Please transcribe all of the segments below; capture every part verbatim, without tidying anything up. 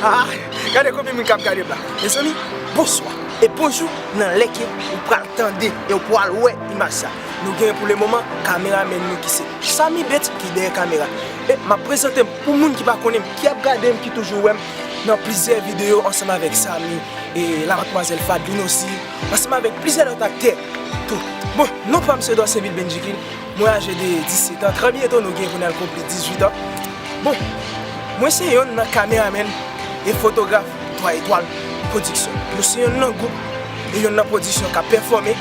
Ah, gade konbyen moun k ap gade m la. Mezanmi, bonswa e bonjou nan lè ke ou pral tande e ou pral wè imaj sa. Nou gen pou le moman kameramèn nou ki se Samy Bates ki dèyè kamera. E m ap prezante m pou moun ki pa konnen m, ki ap gade m, ki toujou wè m nan plizyè videyo ansanm avèk Samy e lamadmwazèl Fadline osi, ansanm avèk plizyè lòt aktè tou. Bon, non pa m se Dorcenville Benjikil, mwen aje de disèt an, trè byento nou gen pou n al konpli dizuit an. Bon, mwen se yonn nan kameramèn e fotograf Twa Etwal Pwodiksyon. Nou se yonn nan gwoup e yonn nan pwodiksyon k ap pèfòme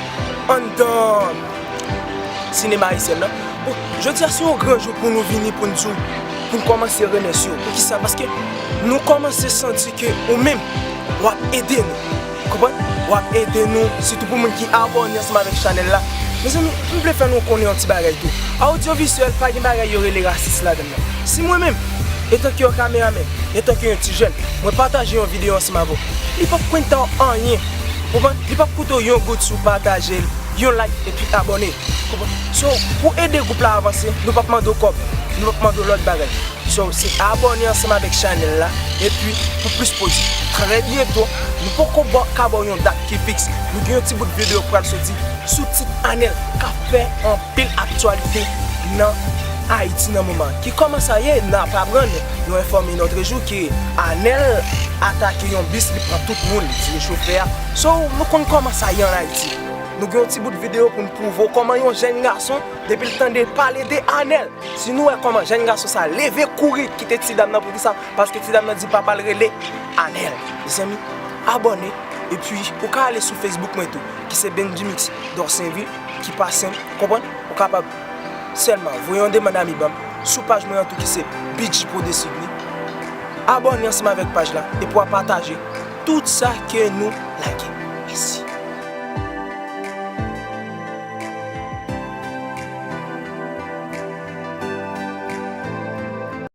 anndan sinema ayisyèn nan. Bon, jodi a se yon gran jou pou nou vini pou n di w, pou n kòmanse remèsye w. Poukisa? Paske nou kòmanse santi ke ou menm, w ap ede nou. Konprann? W ap ede nou, sitou pou moun ki abòne ansanm avèk chanèl la. Mezanmi, m vle fè nou konnen yon ti bagay tou. Odyovizyèl, pa gen bagay yo rele rasis ladan l nan. Si mwen menm, etanke yon kameramèn, etanke yon ti jèn, mwen pataje yon videyo ansanm avè w, li p ap kwenta w anyen. Konprann? Li p ap koute w yon goud si w pataje l, yon like, epi abòne. Konprann? So, pou ede gwoup la avanse, nou p ap mande w kòb, nou p ap mande w lòt bagay. So, se abòne ansanm avèk chanèl la, epi pou plis pwodui. Trè byento, nou poko ba w, ka ba w yon dat ki fiks. Nou gen yon ti bout videyo k pral soti sou tit Anèl k ap fè anpil aktyalite nan Ayiti nan moman. Ki kòman sa ye? N ap aprann, nou enfòme nòt jou ke Anèl atake yon bis, li pran tout moun, li tiye chofè a. So, nou konn kòman sa ye ann Ayiti. Nou gen yon ti bout videyo pou n pwouve w kòman yon jèn gason, depi l tande pale de Anèl, si nou wè kòman jèn gason sa leve kouri kite ti dam nan, poukisa? Paske ti dam nan di papa l rele Anèl. Mezanmi, abòne, epi ou ka ale sou Facebook mwen tou, ki se Benjimix Dorcenville, ki pa senp, konprann? Ou kapab sèlman voye yon demann ami ban m sou paj mwen an tou, ki se B G Pro de Sydney. Abòne ansanm avèk paj la, epi w a pataje tout sa ke nou lage.